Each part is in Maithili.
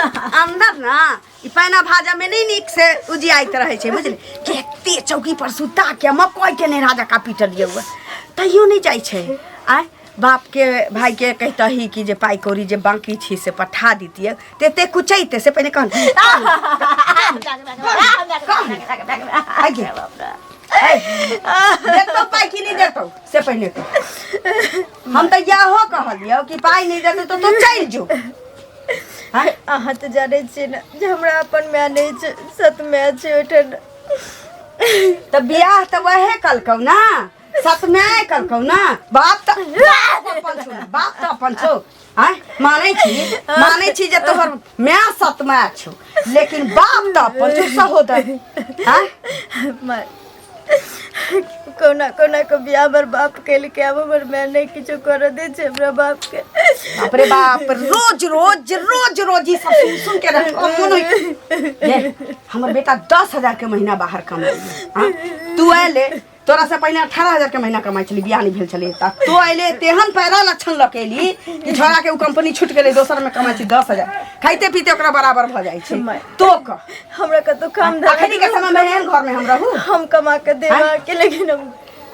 अंदर ना ई पैना भाजा में नहीं नीक से उजियाइत रहै छै बुझली। कते चौकी पर सुता के मकई के नहीं राजा का पीटलियै हुआ, तैयो नहीं जाइ छै। आय बाप के भाई के कहतही कि जे पाइ कौड़ी जे बाकी छी से पठा दितियै, तेते कुचैते से पहिने कहन। आगे देतौ पाइ कि नहीं देतौ से पहिने कह। हम तऽ इहो कहलियौ कि पाइ नहीं देतौ तऽ तू चलि जो। आँय? अहाँ तऽ जानै छियै ने जे हमरा अपन माय नहि छै, सत माय छै ओहिठाम। तऽ बियाह तऽ वएह कलकौ ना, सत माय कलकौ ना। बाप तऽ अपन छौ ने, बाप तऽ अपन छौ। आँय मानै छी, मानै छी जे तोहर माय सत माय छौ, लेकिन बाप तऽ अपन छौ सहोदर। आँय माय, कोना कोना के बियाह हमर बाप केलकै, आब हमर माय नहि किछो करऽ दै छै हमरा बाप के। बाप रे बाप, रोज रोज रोज रोज ई सब सुन सुन के रह मोन होई। ये, हमर बेटा 10,000 के महीना बाहर कमाई। तू अयले तोरा से पहिने 18,000 के महीना कमाई छली, बियाह नहीं भेल छली। त तू अयले तेहन पैरा लक्षण लऽ के एली कि छोड़ा के उ कंपनी छूट गेलै, दोसर में कमाई छी 10,000, खाइते पीते ओकरा बराबर भऽ जाइ छै। माय। तो कह हमरा कतौ काम धंधा अखनी के समय में एहन घर में हम रहू, हम कमा के देब आँय? अहाँके, लेकिन हम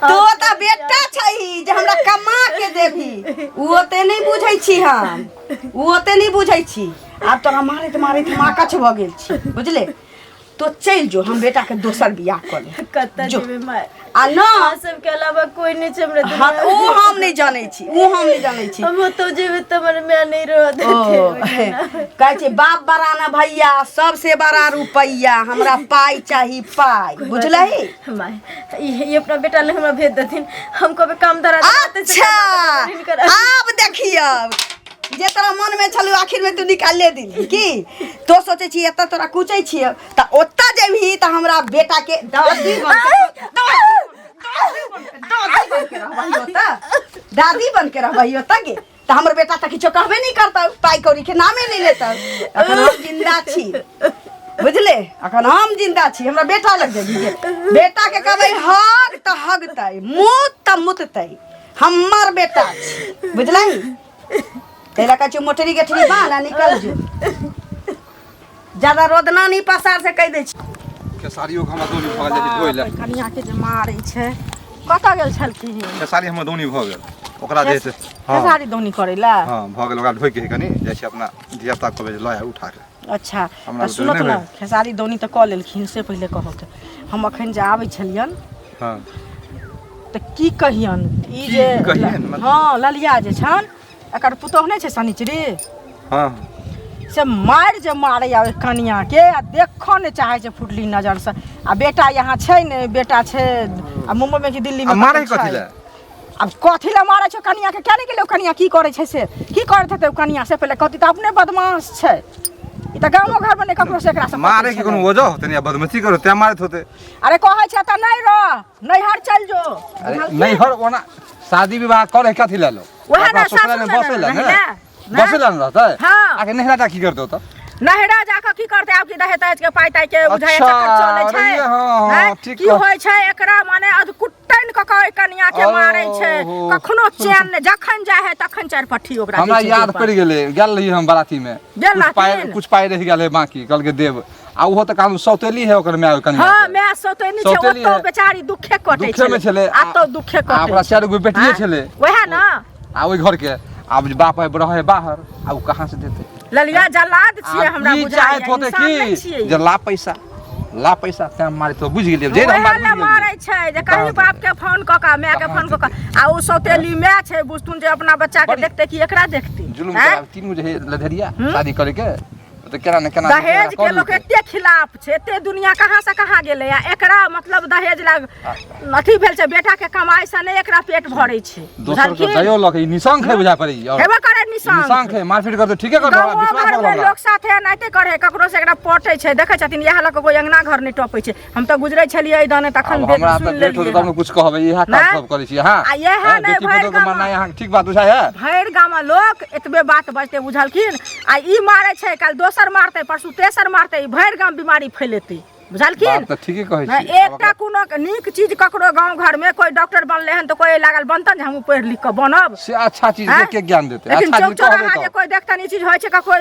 तो तऽ बेटा छै जे हमरा कमा के देबही, उ ओते नहीं बुझै छी हम, उ ओते नहीं बुझै छी। आब तोरा मारैत मारैत माकछ भऽ गेल छी बुझले। तो चलि जो, हम बेटा के दोसर बियाह कऽ लेब। कतऽ जो। जेबै माय? आ न अहाँ सबके अलावा कोई नहीं छै हमरा हाँ, दुनिया ओ में। हम नहीं जानै छी, ओ हम नहीं जानै छी। हम ओतौ जेबै तऽ हमर माय नहीं रहत। ओ, कहै छै बाप बड़ा ना भैया, सबसे बड़ा रुपैया, हमरा पाइ चाही पाइ, बुझलही? माय, ई अपना बेटा ले हमरा भेज देथिन, हम कहबै काम धरा देबै, अच्छा तऽ हिनकर आब देखियौ जे तोरा मन में छलौ आखिर में तू निकाले दिली की। तो सोचे छी एतऽ तोरा कुचै छियौ तऽ ओतऽ जेबही तऽ हमरा बेटा के दादी बन के, दादी बन के रहबही ओतऽ, दादी बन के रहबही ओतऽ गे, तऽ हमर बेटा तऽ किछो कहबे नहि करतौ, पाइ कौड़ी के नामे नहि लेतौ। अखन हम जिंदा छी बुझले, अखन हम जिंदा छी, हमरा बेटा लग जेबही गे। बेटा के कहबै हग तऽ हगतै, मुत तऽ मुततै, हमर बेटा छी बुझलही। ताहि लए कहै छियौ मोटरी गेठरी बान्ह आ निकल जो, ज्यादा रोदना नहीं पसार से कहि दै छी। खेसारियो के हमरा दौनी भऽ गेल, जाइ छी धोइ लए। कनिया के जे मारै छै। कतऽ गेल छलखिन? खेसारी हमर दौनी भऽ गेल, ओकरा जे छै हँ खेसारी दौनी करै लए? हँ भऽ गेल, ओकरा धोइके हइ कनि, जाइ छी अपना धियापुता कहबै जे लऽ आउ उठा के। अच्छा हमरा तऽ बुते सुनत नहि ने होय। खेसारी दौनी तऽ कऽ लेलखिन, से पहिले कहब। हम अखन जे आबै छलियनि हँ तऽ की कहियन ई की जे कहियन मतलब? हँ ललिया जे छनि, एकर पुतोहु नहि छै शनिचरी, हँ से मारि जे मारैया ओहि कनियाके आ देखऽ नहि चाहै छै फुटली नजरसँ। आ बेटा यहाँ छै ने, बेटा छै आ मुम्बईमे कि दिल्लीमे आ मारै कतौ कथी छै। लए? आब कथी लए मारै छै कनियाके? किया नहि गेलै ओ कनिया? की करै छै से, की करैत हेतै ओ कनिया से पहिले कहती। तऽ अपने बदमाश छै ई, तऽ गामो घरमे नहि ककरो से एकरा से मारे के कोनो वजह होतै ने, बदमाशी करो तें मारैत होतै। अरे कहै छै तऽ नहि रह, नैहर चलि जो। अरे नैहर ओना शादी विवाह करे कथी लए लोग? वएह अपना ने, ससुराल में सासुर बसै लए ने, ने, ने। बसै लए ने रहतै। हाँ। आके नैहरा जा की करतै ओतऽ? नैहरा जाकऽ की करतै? आब की दहेज तहेज के पाइ ताइ के बुझाइ अच्छा, चक्कर चलै छै। अरे हाँ, हाँ, हैं? ठीक की कह- होइ छै एकरा माने अधकुट्टनि कऽ कऽ ओहि कनिया के मारै छै, ओहो। कखनो चैन नहि, जखन जाइ है तखन चारि पट्टी ओकरा हमरा दै छै याद देह पर। पड़ि गेलै, गेल रही हम बराती में, गेल कुछ पाइ रहथिन? कुछ पाइ रहि गेल है बाकी, कहलकै देब, आ ओहो तऽ कानू सौतेली है ओकर माय कनिया हाँ के। माय सौतेली छै, सौतेली ओतौ है। बेचारी दुखे कटै दुखे में छलै, आ तो दुखे आ कटै ओकरा छै। चारि गो बेटिए हाँ? छलै। वएह ना। आ ओहि घर के आब जे बाप है रहै बाहर, आ ओ कहाँ से देतै? ललिया जलाद छियै आ हमरा ई बुझाइया, चाहैत होतै इंसान नहि कि छियै। जे ला पैसा, ला पैसा, तें मारै तो बुझि गेलियै जे हम वएह बात लए बुझि गेलियै। मारै छै जे कहीं कहाँ बाप के फोन कऽ कऽ, माय के कहाँ फोन कऽ कऽ, आ ओ सौतेली माय छै, बुझथुन जे अपना बच्चा के बड़ी देखतै कि एकरा देखतै? जुलुम आँय? करा तीन गो जे है लधेरिया शादी करे के तऽ केना ने केना दहेज के लोक एते खिलाफ छै, एते दुनिया कहाँ से कहाँ गेलै, आ एकरा मतलब दहेज ला अथी भेल छै। बेटा के कमाई से नहि एकरा पेट भरै छै, दोसर के बुझलखिन? जाइयो लक ई निशंक है बुझा पड़ै और हेबे करे निशंक, निशंक है, मारपीट करते ठीके करते, हमरा गाँवो विश्वास घरमे भऽ गेल हमरा। लोक साथे एनाहिते करे, ककरो से एकरा पटै छै, देखै छथिन इएह लऽ कऽ कोइ अंगना घर नहि टपै छै। हम तऽ गुजरै छलियै एहि दने तखन आब हमरा सुनि तऽ बेट होतै लेलियै तब ने कुछ कहबै, इएह काज नहि? सब करै छी अहाँ। आ इएह हँ, नहि, बेटी भरि पुतोहके गाम- मारनाइ अहाँके ठीक बात बुझाइ है? भरि गाम लोक एतबे बात बजतै बुझलखिन। आ ई मारै छै, काल्हि दोसर मारतै, परसू तेसर मारतै, ई भरि गाम बीमारी फैलेतै। बुझलखिन बात तऽ ठीके कहै नहि छी आब एकटा कोनो नीक चीज ककरो गाँव घरमे कोइ डॉक्टर बनलै हन तऽ कोइ लागल बनतन जे हमहूँ पढ़ि लिख कऽ बनब से अच्छा चीज आँय? के ज्ञान देतै लेकिन अच्छा चौक चीज चौराहा कहबै जे तऽ कोइ देखतन ई चीज होइ छै कोइ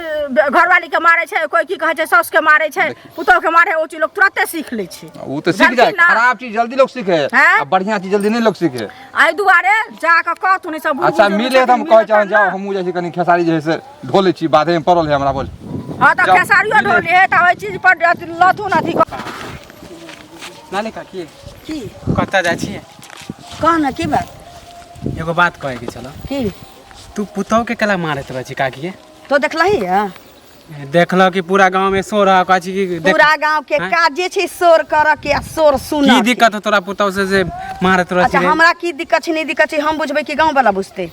घरवाली के मारै छै कोइ की कहै छै साउस के मारै छै पुतोह के मारै ओ चीज लोक तुरते सीख लै छै ओ तऽ सीख जाइ बुझलखिन ना? खराब चीज जल्दी लोग सीखे आँय? आ बढ़िया चीज जल्दी नहीं लोग सीखे एहि दुआरे जा कऽ कहथुन ई सब बुढ़ अच्छा बुजुर्ग मिले तऽ हम छथिन, कहै छी मिलतनि जाओ ना। हमहूँ जाइ छी कनि खेसारी जे है से ढो लै छी बाधे में पड़ल है हमरा बोल हँ तऽ जाउ, खेसारियो मिले। ढोली है तऽ ओहि चीज पर अथी लथुन अथी कऽ- नानी काकी की कतऽ जाइ छियै कह ने की बात एगो बात कहैके छल की तू पुतहुके केला मारैत रहै छी काकी तो देखलही है देखलह कि पूरा गाँव में शोर है कहै छी कि देख- पूरा गांव के आँय? काजे छै शोर करऽ के आ शोर सुनऽ की के। दिक्कत है तोरा पुतहु से जे मारैत रहै अच्छा छी हमरा की दिक्कत छै नहि दिक्कत छै हम बुझबै कि गांव वाला बुझतै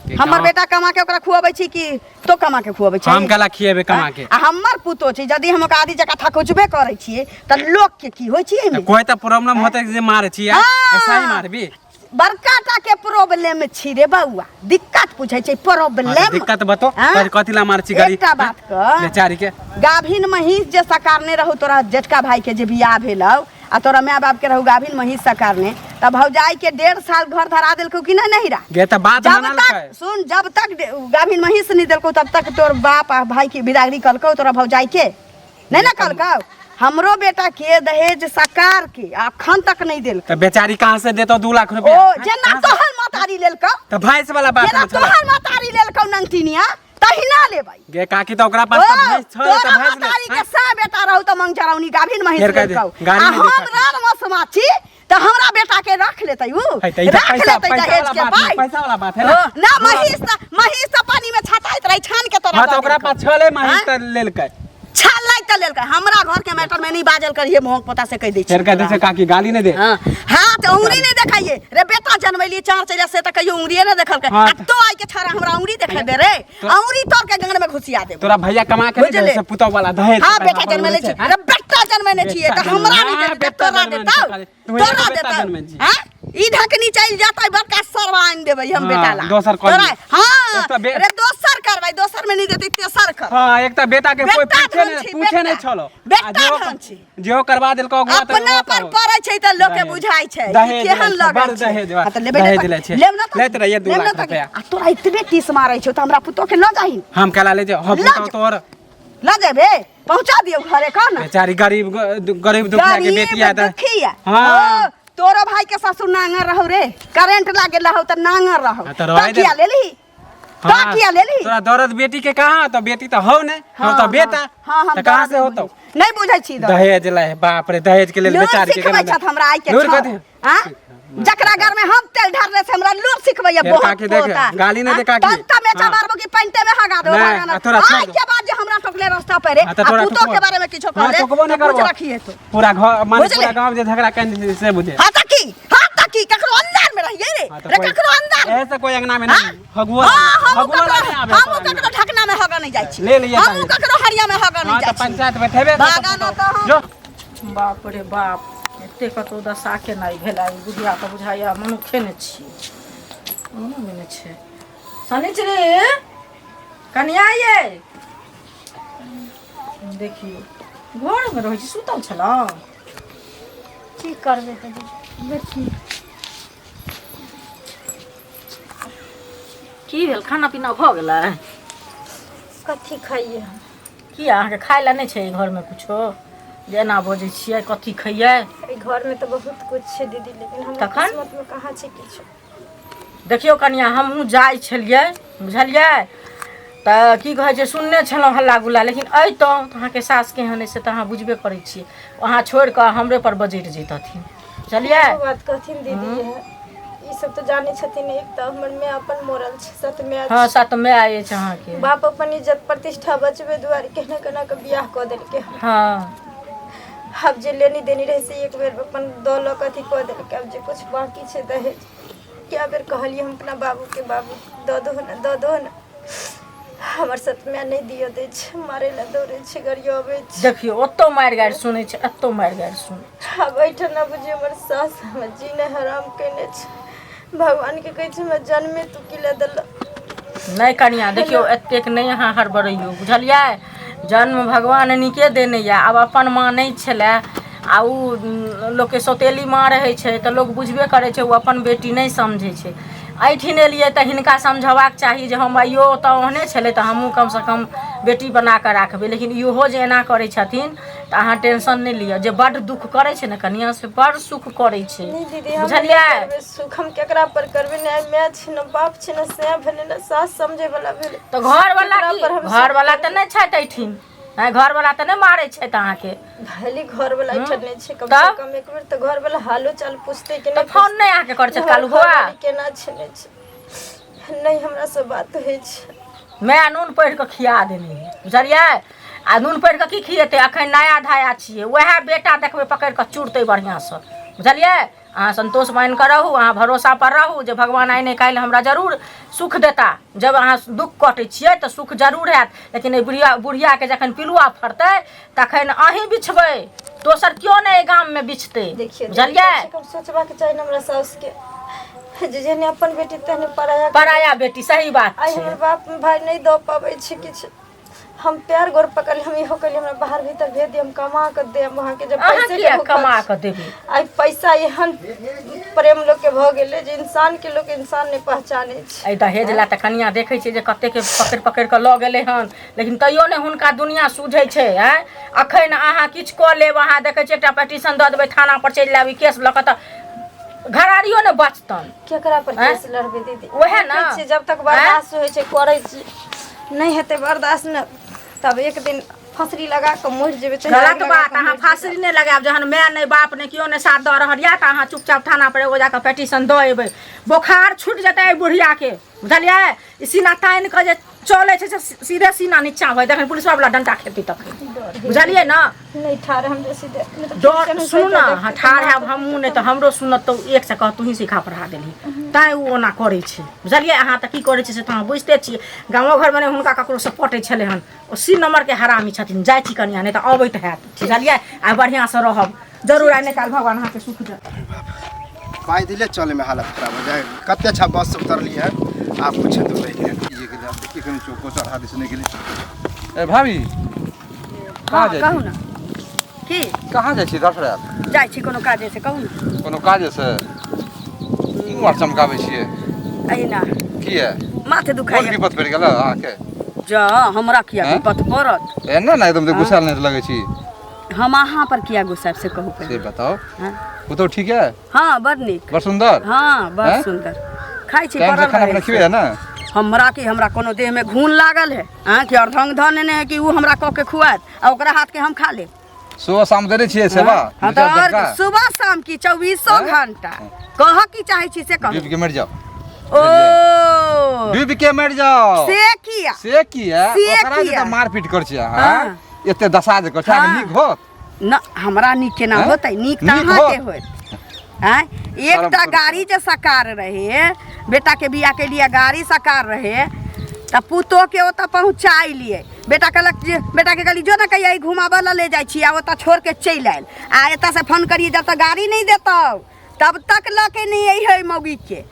कि हमर गाँव- बेटा कमा के ओकरा खुअबै छी कि तो कमा के खुअबै छी हम केला खिएबै कमा के आ हमर पुतो छै यदि हम ओकरा आदि जगह थकुचबे करै छियै तऽ लोक के की होइ छै एहिमे तऽ कोइ तऽ प्रॉब्लम होतै जे मारै छी हाँ। ऐसा ही मारबी बड़का टा के प्रॉब्लम छी रे बौआ दिक्कत पूछै छै हाँ, तऽ प्रॉब्लम दिक्कत बतो हाँ? कथी ला मारै छी गरीब एकटा बात कह बेचारी के गाभिन महींस जे सकारने रहू तोरा जेठका भाई के जे बियाह भेलौ आ तोरा माय बाप के रहू गाभिन महींस सकारने तऽ भौजाई के 1.5 साल घर धरा देलकौ कि नहीं नहिरा गे तऽ बात जब मानल तक सुन जब तक गाभिन महींस नहीं देलकौ तब तक तोर बाप आ भाई के बिदागरी कलकौ तोरा भौजाई के नहीं ना कलकौ हमरो बेटा के दहेज सकार के अखन तक नहीं देलकौ तऽ बेचारी कहाँ से देतौ 2 लाख रुपया ओ जेना तोहर महतारी लेलकौ तऽ भैंस वाला बात जेना ना छलै। तोहर महतारी लेलकौ नंगटिनिया तहिना लेबै गे काकी तऽ ओकरा पास ओ, तऽ भैंस छलै तऽ तोरा भैंस ले महतारी के सा बेटा रहू तऽ मंग चरौनी गाभिन महींस फेर कह दे, लेलकौ गाड़ी आ नहि हम देखा। रान मसमा छी तऽ हमरा बेटा के रख लेतै उ है तऽ ई तऽ रख पैसा लेतै पैसा दहेज वाला के बात पाइ है, पैसा वाला बात है ना ओ, ना महींस तऽ महींस तऽ पानी में छताइत रही छान के तोरा हाँ तऽ दऽ ओकरा देलकौ। पास छलै महींस हाँ? तऽ लेलकै छालै तऽ लेलकै हमरा घर के मैटर में नहीं बाजल करिए मोहक पोता से कह दै छी फेर कह दै छै काकी गाली नहि दे हाँ हाँ तऽ उंगली नहीं देखाइए रे बेटा जनमैली चार चैला से तऽ कहियो उंगलिए नहीं देखलकै हाँ आ तो आई के छाड़ा हमरा उंगली देखेबे रे उंगली तोड़ के गंगन में घुसिया देबो तोरा भैया कमा के नहि बुझले? दे से पुतहु वाला दहेज हाँ के बेटा पैसा जनमैले पर छी उड़ै छै, रे बेटा जनमेने छियै बेटा तऽ हमरा जनमेने- नहि हाँ, देतै बेटा तोरा जनमेने देतौ छी खाली। तू एगो तोरा बेटा देतौ जनमेने छी। हाँ ई ढकनी चलि जेतै बड़का सरवा आनि देबै हम हाँ, बेटा ला दोसर कऽ तोरा लिअ। हाँ एक तऽ बे- रे दोसर करबै दोसर में नहीं देतै तेसर कर हाँ एक तऽ बेटा के कोई बेटा पूछे धन नहीं छी, पूछे नहीं बेटा। छलो बेटा आ जेहो धन छी। जेहो करवा देलको अगुआ तऽ अपना ओहो पर तऽ- पड़ै छै तऽ लोक के दहेज। बुझाइ छै कि दहेज केहन लै छै, लगै बड़ छै दहेज हाँ, तऽ लेबै दहेज ने लै छै। लेब ने तऽ लैत रहियै दू लेब ने लाख तऽ रुपया। आ तोरा एतबे टीस मारै छौ तऽ हमरा पुतोह के लऽ जाही हम केला ले जाओ हम लऽ पुतहु जाओ। तोहर लऽ जेबे पहुँचा दियौ घरे कह ने बेचारी गरीब गरीब दुखिया के बेटी गरीब है तऽ दुखिया हाँ। ओ, तोरो भाई के ससुर नांगर रहौ रे करेंट लागे रहौ तऽ नांगर रहौ हाँ, तऽ रहै तऽ किया दे। लेलही तऽ हाँ, किया लेलही तोरा दर्द बेटी के कहाँ तो बेटी तो हौ ने हम तो बेटा हाँ, हम तऽ कहाँ से दर्द होतौ नहीं बुझै छी दर्द। दहेज लै बाप रे दहेज के लेल लूर बेचारी के सिखबै केना छथि हमरा आइ के लूर छौ। कथी आँ? जकरा घर में हम तेल ढारले से हमरा लूर सिखबैया फेर बहुत काकी देख, पोता। गाली नहीं दे आँ? काकी। तंता में हाँ। चमारबो कि पैंटे में हगा दो नहीं, भगाना। आ तोरा छोड़ आइ दो। के बाद जे हमरा टोकले रास्ता पर रे हाँ, तऽ आ तोरा पुतोह टोकबो। के बारे में किछो हाँ, कहले टोकबो नहीं तऽ पूछ करबो। रखिए तो पूरा घर माने बुझले? पूरा गांव जे झगड़ा केने से बुझे हाँ तऽ की हाँ तऽ की ककरो अंदर में रहिए रे हाँ, तऽ रे कोई- ककरो अंदर में। ऐसे कोई अंगना में हाँ? नहीं हगुआ हाँ, हमहूँ हगुआ ककरो नहीं आवे हमहूँ ककरो ढकना में हगा नहीं जाइ छी ले लिअ हमहूँ दहेज। ककरो हरिया में हगा नहीं हाँ जाइ तऽ छी पंचायत बैठेबे करतौ भागा न तऽ हम जो बाप रे बाप एते कतौ दशा केनाइ भेलै ई बुढ़िया तऽ बुझाइया मनुखे ने छी मनुखे ने छै शनिचरी कनिया ये देखियौ घरमे रहै छी सुतल छलहुँ की करबै तऽ दीदी देखी की भेल खाना पीना भऽ गेलै कथी खाइए हम की अहाँके खाय लए नहि छै एहि घरमे कुछो जे एना बजै छियै कथी खैयै एहि घरमे तऽ बहुत कुछ छै दीदी लेकिन हमरा तखन? किस्मतमे कहाँ छै किछु देखियौ कनिया हमहूँ जाइ छलियै बुझलियै तऽ की कहै छै सुनने छलहुँ हल्ला गुल्ला लेकिन अइतहुँ तऽ अहाँके सास केहन अइ से तऽ अहाँ बुझबे करै छियै अहाँ छोड़ि कऽ हमरे पर बजरि जैतथिन बुझलियै एगो बात कहथिन दीदी ई सब तऽ जानै छथिन एक तऽ हमर माय अपन मरल छै सत माय हँ छै। सात माय अछि अहाँके बाप अपन इज्जत प्रतिष्ठा बचबे दुआरे केना केना के बियाह कऽ देलकै हन। हँ आब जे लेनी देनी रहै से एक बेर अपन दऽ लऽ कऽ अथी कऽ देलकै आब जे कुछ बाँकी छै दहेज कए बेर कहलियै हम अपना बाबूके बाबू दऽ दहो ने दऽ दहो ने हमर सतमाय नहि दिअ दै छै मारै लए दौड़ै छै गरियबै छै देखियौ ओतौ मारि गारि सुनै छै एतौ मारि गारि सुनै छै आब एहिठाम बुझियौ हमर सास हमर जीने हराम केने छै भगवानके कहै छै हमरा जन्मे तू की लए देलक नहि कनिया देखियौ एतेक नहि अहाँ हड़बड़ैयौ बुझलियै जन्म भगवान नीके देने यऽ आब अपन माँ नहि छलै आ ओ लोकके सौतेली माँ रहै छै तऽ लोक बुझबे करै छै, ओ अपन बेटी नहि समझै छै। एहिठिन एलियै तऽ हिनका समझबाक चाही जे हम आइयो ओतऽ ओहने छलै तऽ हमहूँ कमसँ कम बेटी बना कऽ राखबै, लेकिन इहो जे एना करै छथिन तऽ अहाँ टेंशन नहि लिअ। जे बड्ड दुःख करै छै ने कनिया, से बड़ सुख करै छै। नहि दीदी, हम बुझलियै? नहि करबै सुख, हम केकरा पर करबै? नहि माय छै, ने बाप छै, ने सैं भेलै, ने सास समझै वाला भेलै। तऽ घरवला केकरा की पर हम सुख घरवला तऽ नहि छथि एहिठिन? आँय, घरवला तऽ नहि मारै छथि अहाँके? भले घर वाला एहिठाम नहि छै, कम से तब? कम एक बेर तऽ घर वाला हालो चाल पूछते कि तऽ नहि। फोन नहि अहाँके करै छथि कालू बौआ? घरवाली केना छै, नहि छै, नहि हमरा से बात होइ छै। माय नून पढ़ि कऽ खिया देने है, बुझलियै? आ नून पढ़ि कऽ की खिएतै? अखन नया धाया छियै, उएह बेटा देखबै पकड़ि कऽ चुरतै बढ़िआँसँ, बुझलियै? अहाँ सन्तोष मानि कऽ रहू, अहाँ भरोसा पर रहू जे भगवान आइ नहि काल्हि हमरा जरूर सुख देता। जब अहाँ दुःख कटै छियै तऽ सुख जरूर हैत, लेकिन एहि बुढ़ियाके जखन पिलुआ फड़तै तखन अहीं बिछबै, दोसर केओ नहि एहि गाममे बिछतै। देखियौ, बुझलियै? कम से कम सोचबाक चाही ने हमरा साउसके जे जेहने अपन बेटी तेहने पराया। पराया बेटी, सही बात आइ छै। हमर बाप भाय नहि दऽ पाबै छै किछु, हम प्यार गोर पकड़, हम इहो कहलियै हमरा बाहर भीतर भेज दिअ, हम कमा कऽ देब अहाँके। जब अहाँ पैसे के किया भूखल कमा छी। कऽ देबै? आइ पैसा एहन प्रेम लोक के भऽ गेलै जे इंसान के लोक इंसान नहि पहचानै छै। एहि दहेज लए तऽ कनिया देखै छियै जे कतेक पकड़ि पकड़ि कऽ लऽ गेलै हन, लेकिन तैयो नहि हुनका दुनिया सूझै छै। आँय, अखन अहाँ किछु कऽ लेब, अहाँ देखै छियै एकटा पिटीशन दऽ देबै, थाना पर चलि जायब ई केस लऽ कऽ, तऽ घरारियो नहि बचतनि। केकरा पर आँय? केस लड़बै दीदी? ओएह ने। देखै छियै, जब तक बर्दाश्त होइ छै करै छी, नहि हेतै बर्दाश्त ने तब एक दिन फसरी लगा कऽ मरि जेबै चाहे गलत आगि लगा बात कऽ अहाँ मरि जेबै। फाँसी नहि लगायब। जहन माय नहि, बाप नहि, केओ नहि साथ दऽ रहल यऽ तऽ अहाँ चुपचाप थाना पर एगो जाकऽ पिटीशन दऽ एबै, बोखार छूटि जेतै एहि बुढ़ियाके, बुझलियै? ई सीना तानि कऽ जे चलै छै से सीधे सीना नीचा होइ, जखन पुलिसवा वाला डंटा खेतै तखन, बुझलियै ने? नहि ठाढ़ हम बेसी देर नहि तऽ डर केहन सुनू ने, होइते अहाँ देखतै ठाढ़ तऽ हैब हमहूँ नहि तऽ हमरो सुनत तऽ एक से कहत तूही सिखा पढ़ा देलही, तैँ ओ ओना करै छै, बुझलियै? अहाँ तऽ की करै छै से तऽ अहाँ बुझिते छियै। गामो घरमे नहि हुनका ककरोसँ पटै छलै हन, ओ सी नम्बरके हरामी छथिन। जाइ छी कनिया, नहि तऽ अबैत हैत, बुझलियै? आ बढ़िआँसँ रहब जरूर, आइ नहि काल्हि भगवान अहाँके सुख देत। पाइ दिले चले में हालत खराब हो जाए। कते अच्छा बस से उतरली है, आब कुछ दूर रह गया। ये गेलै, आब देखिए कनि चौको चढ़ा दिस नहि गेलै। ए भाभी, कहाँ हँ, जाइ कहू छी? ने की। कहाँ जाइ छी धड़फड़ायल? जाइ छी कोनो काजे से, कहू ने। कोनो काजे से? की मुँह चमकाबै छियै? अहिना। किया? माथ कोन दुखाइए। विपत पड़ि गेल अहाँके? जा, हमरा किया आँय? विपत पड़त? एना ने एकदम गुस्सायल नहि लगै छी। हम अहाँ पर किया गुस्साएब से कहू से पहिले। बताउ। हाँ? पुतहु ठीक है? हाँ, बड़ नीक। बड़ सुंदर। हाँ, बड़ हैं? सुंदर। खाइ छी, टाइम से पड़ल खाना रहै पीना छी। खिबै है ना? हमरा की, हमरा कोनो देह में घून लागल है? हाँ, कि अर्धंग धऽ नेने है कि उ हमरा कऽ के खुआत आ ओकरा हाथ के हम खा लेब? सुबह शाम देने छियै सेवा? हाँ दू तऽ चारि और झटका? सुबह शाम की चौबीसों हैं? घंटा। कह की चाहै छी से कहू। डूबि के मरि जाओ। ओ डूबि के मरि जाओ। से किया? से किया? से ओकरा जे किया? तऽ मारपीट कर छियै अहाँ, हाँ। एते दशा जे कर छियै, अहाँके हाँ। नीक होत? न, हमरा नीक केना हैं? होतै? नीक तऽ नीक अहाँके होत। होत। आँय, शरम एकटा करू। गाड़ी जे सकार रहे बेटा के बियाह के लिए, गाड़ी सकार रहे तऽ पुतोह के ओतऽ पहुँचाइ लिए। बेटा कहलक जे बेटा के कहली जो ने कहिया घुमाबऽ लए ले जाइ छी, आ ओतऽ छोड़ के चलि आयल। आ एतऽ से फोन करियै, जब तक गाड़ी नहि देतौ तब तक लऽ के नहि अइहे मौगी के।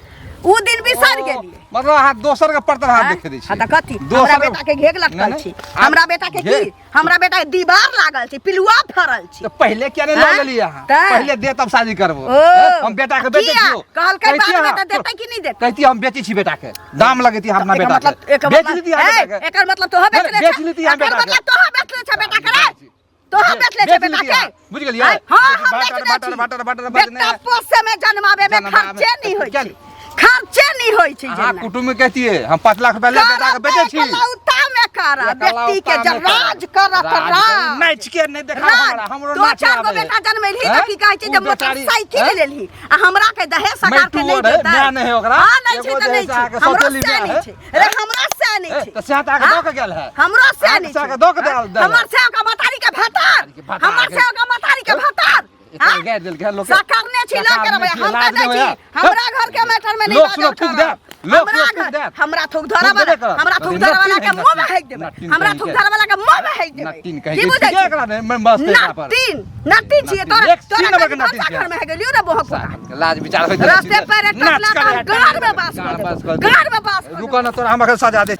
उ दिन बिसरि गेलियै। मतलब अहाँ दोसर के परतर हाथ आँय? देखे दै छियै? हाँ तऽ कथी हमरा दोसर के- बेटा के घेघ लटकल नहि, छी? नहि। हमरा बेटा के की? घेघ? हमरा बेटा के दीवार लागल छै, पिलुआ फड़ल छै। तऽ पहिले किया नहि लऽ आँय? लेलियै अहाँ? तऽ? पहिले दे तब शादी करबो। ओ। हैं? हम बेटा के बेचै किया? छियौ। कहलकै कहितियै बादमे अहाँ, तऽ देतै कि नहि देतै? कहितियै हम बेचै छी बेटा के, दाम लगैती अपना एकर बेटा मतलब के, एकर बेच मतलब लेती अहाँ ए, बेटा के। एकर मतलब तोहर नहि, बेचले बेच छे। लेती अहाँ एकर बेटा के। मतलब तोहर बेचले छे बेटा के रे। तोहर बेचले छे बेच बेटा लेती के। अहाँ, बुझि गेलियै? आँय? हाँ, हम बाटर, बेच दै बाटर, छी। बाटर, बाटर, बाटर, बेटा नहि। पोसे में जन्माबे में जन्माबे खर्चे नहीं होई क्या? छै, खर्चे नहीं होई छै। अहाँ जेना कुटुम्ब में कहतियै हम 5 लाख रुपया ले बेटा के बेचै छी। एकलौता में करब बेटी के एकलौता जब में करब। राज करत। राज राज नाच के नहि देखाउ राज हमरा, हमरो दो नाच चार गो आबै है। बेटा जनमेलही तऽ हैं? की कहै छै ओ जे बेचारी- मोटरसाइकिल हैं? लेलही आ हमरा के दहेज सकार के मैटू नहीं और है, देतै। माय नहि है ओकरा। हाँ, नहीं छै एगो तऽ जे नहीं है से छै। अहाँके हमरो सौतेली से माय नहीं है। छै रे, हमरा से नहीं ए, छै। तऽ सएह तऽ अहाँके हाँ? दऽ के गेल है। हमरो से अहाँके नहीं सएह छै। के दऽ के देल- देल है। हमर से ओकर मतारी के भतार, के भतार हमर के- से ओकर मतारी के भतार। एते हाँ? गारि देलकै है लोकके। साकारने छी लऽ के साकारने रहबै छी, हम तऽ लाज जाइ नहि छी। होइए। हमरा घर के मैटर में नहीं लोक बाजल सुनत थूक करब। देत, लोक हमरा सुनत थूक घर देत। हमरा थूक धरऽ थूक वाला देबे करत। हमरा थूक धरऽ वाला के नट्टीन मुंह में हेक देबै। नट्टीन हमरा कहीं थूक के। धरऽ वाला के मुंह में हेक देबै। नट्टीन कहीं की के। बुझै ठीके छी? एकरा नहि, मैं मस्त एकरा पर। नट्टीन नट्टीन छियै नट्टीन, तोरा एक तोरा सीन नंबर के कहीं नट्टीन भनसा छियै। घर में हे गेलियौ रे बोहक पोता। लाज विचार होइत रहै रास्ते छै। पर नाच टपला कर तऽ हटा, गाड़ में बास गाड़ कऽ बास देबौ। कऽ देबौ। गाड़ में बास कऽ रुकऽ ने तोरा हम एखन सजा दे।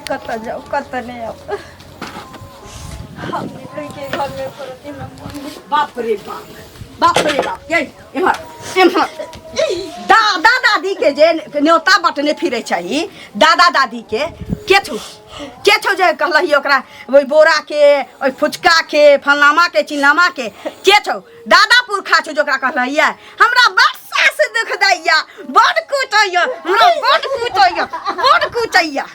कतऽ जाउ कतऽ नहि आउ। हम नहीं रही के घर में करती हमरा मन नहीं। बाप रे बाप, बाप रे बाप, ये एम्हर एम्हर दादा दादी के जे न्योता बटने फिरे चाही, दादा दादी के के छौ, के छौ जे कहलही ओकरा ओहि बोरा के, ओहि फुचका के, फलामा के, चिल्लामा के, के छौ दादा पुरखा छौ जे ओकरा कहलही हमरा बड़ सास दुख दैया, बड़ कुटैया, हमरा बड़ कुटैया, बड़ कुटैया।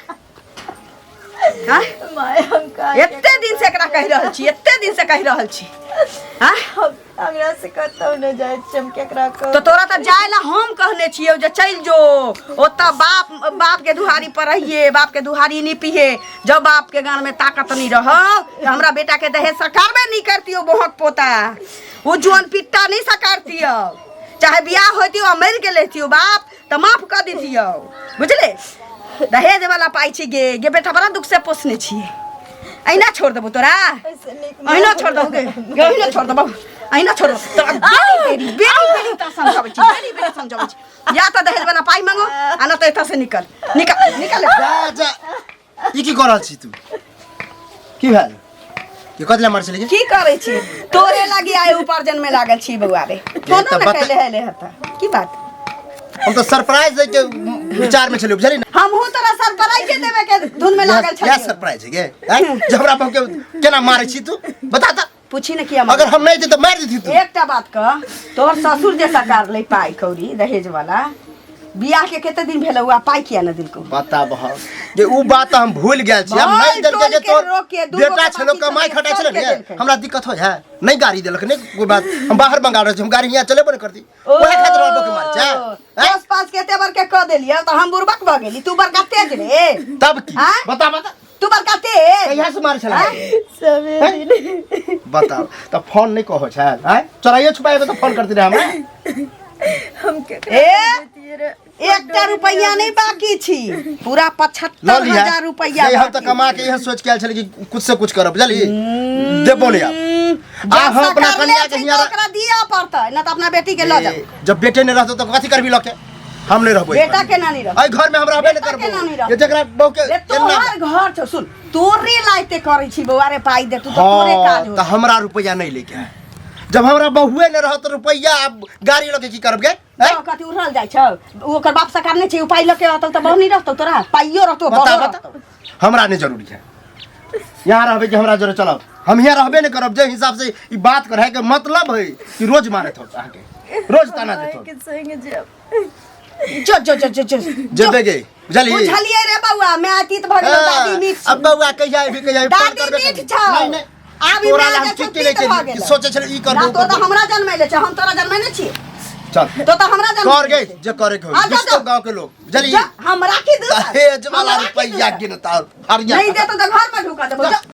हाँ? माय हम का एते दिन से एकरा कहि रहल छी, एते दिन से कहि रहल छी। हाँ? हम अंगना से कतौ न जाइ छी, हम केकरा कहब? तो तोरा तऽ जाय ला हम कहने छियौ जे चलि जो, ओतऽ बाप बाप के दुहारी पर रहिए, बाप के दुहारी नहीं पिहे। जब बाप के गान में ताकत नहीं रहो तो हमरा बेटा के दहेज सरकारबे नहीं करतियो, बोहक पोता वो जुअन पिट्टा नहीं सकारतियो, चाहे बियाह होतियो आ मरि गेल रहतियो बाप तऽ माफ कऽ दितियो, बुझले? दहेज वाला पाइ छी गे, गे बेटा बड़ा दुख से पोसने छियै, अहिना छोड़ देबो तोरा, ऐसे नीक अहिना छोड़ देबो गे, गे अहिना छोड़ देबो, अहिना छोड़ देबो तोरा। बेरी बेरी बेरी बेरी तोरा समझाबै छी, बेरी बेरी समझाबै छी। या तऽ दहेज वाला पाइ मांगो आ न तऽ एतऽ से निकल, निकल निकल। जा जा, ई की कर रहल छी तू? की भेल? ये कथी ला मार छली? की करै छी? तोरे लागी आइ उपार्जन में लागल छी बौआ रे। फोनो तऽ ने बता- कैले हेले हता की बात? हम तऽ सरप्राइज दै के विचार में छलियै, बुझली ने? हमहूँ तोरा सरप्राइज देवे के धुन में लागल इएह छलियै। सरप्राइज है गे, आँय? जे हमरा बहू के केना मारै छी तू बता तऽ। पूछी ने किया अगर हम नहीं दी तऽ मारि देती तू। एकटा बात कह, तोहर ससुर जे सरकार ले पाइ कौड़ी दहेज वाला, बियाह के कते दिन भेल हुआ, पाइ किया न दिलको? बता बह जे उ बात तऽ हम भूल गेल छी। हम भाइ, नहीं देलकै जे टोल के तोर रोक के, दूगो बेटा के छलो बाकी कमाई छलै, खटाइ छलै सबके ने, देलकै। हमरा दिक्कत हो जाए नहीं गाड़ी देलक नहीं कोई बात, हम बाहर मंगा रहल छी, हम गाड़ी यहाँ चलेबो नहीं करती, ओहे खातिर हमरा बके मार छै। ओ, दस पाँच के एते बड़के कऽ देलियै तऽ हम बुड़बक भऽ गेली, तू बड़का तेज रे। तब की? आँय? बता बता, तू बड़का तेज कहिया से मारे छला? सबे दिन। बताओ तऽ फोन नहीं कहो छै, आँय? चोराइयो छुपाइयो तऽ फोन करती रहे हमरा। हम केकरा ए? देतियै रे? एकटा रुपैआ नहीं बाकी छी, पूरा लऽ 75 लिहा। हजार रुपैआ नहीं, हम तऽ बाकी। कमा के इहे सोच के आयल छली कि कुछ से कुछ करब, बुझली? देबो नहीं आब। जब आ हम अपना सरकार कन्या ले के छै हियाँ तऽ ओकरा दिअ पड़तै, न तऽ अपना बेटी के लऽ जाउ। ए, जब बेटे नहीं रहतो तऽ कथी करबी लऽ के? हम नहीं रहबो एहि बेटा घरमे। के नानी रहबो। एहि घर में हम रहबे नहीं बेटा के नानी करबो। रहबो। ये जकरा बहू के रे केना- तोहर घर छौ, सुन, तोरे लायते करै छी बौआ रे, पाइ दे तू तऽ तोरे हाँ, काज हो। तऽ हमरा रुपैआ नहीं लेके आय। जब हमरा बहुए नहीं रहत रुपैआ, आब गाड़ी लऽ के की करब गे? आँय? तो कथी उड़ल जाइ छौ? उ ओकर बाप सरकार नहि छै, उ पाइ लऽ के रहतौ तऽ बहु नहि रहतौ तोरा, पाइयो रहतौ, बता बहु बता, रहतौ। हमरा नहीं जरूरी है यहाँ रहबे कि हमरा जरूर चलब, हम यहाँ रहबे नहीं करब। जे हिसाब से ई बात करे के मतलब है कि रोज मारत हो अहाँके, रोज ताना देत हो। के संग जायब। जो जो जो जो जो जेबे गे, बुझलियै? बुझलियै रे बौआ, मैं अतीत भऽ गेलौ, दादी मीठ अब बौआ कहिया आबी, कहिया आबी, फोन दादी करबे मीठ करबी। छौ। नहीं, नहीं। आब ई तोरा माय ला हम जे छौ, चिट्ठी लै तीत भऽ के गेलौ। सोचै छलै ई ना करबो, तो तऽ करबो। हमरा जनमैले छै, हम तोरा जनमेने छियै। चल तो तऽ हमरा जनमैले कर गे छै। जे करे के हो, आ, जा, बिस्तो जा। गांव के लोग, बुझलियै? जा, हम राखी दू। दहेज वाला रुपैआ गिनता हरिया। नहीं देतो तऽ घर में ढुका देबो, जा।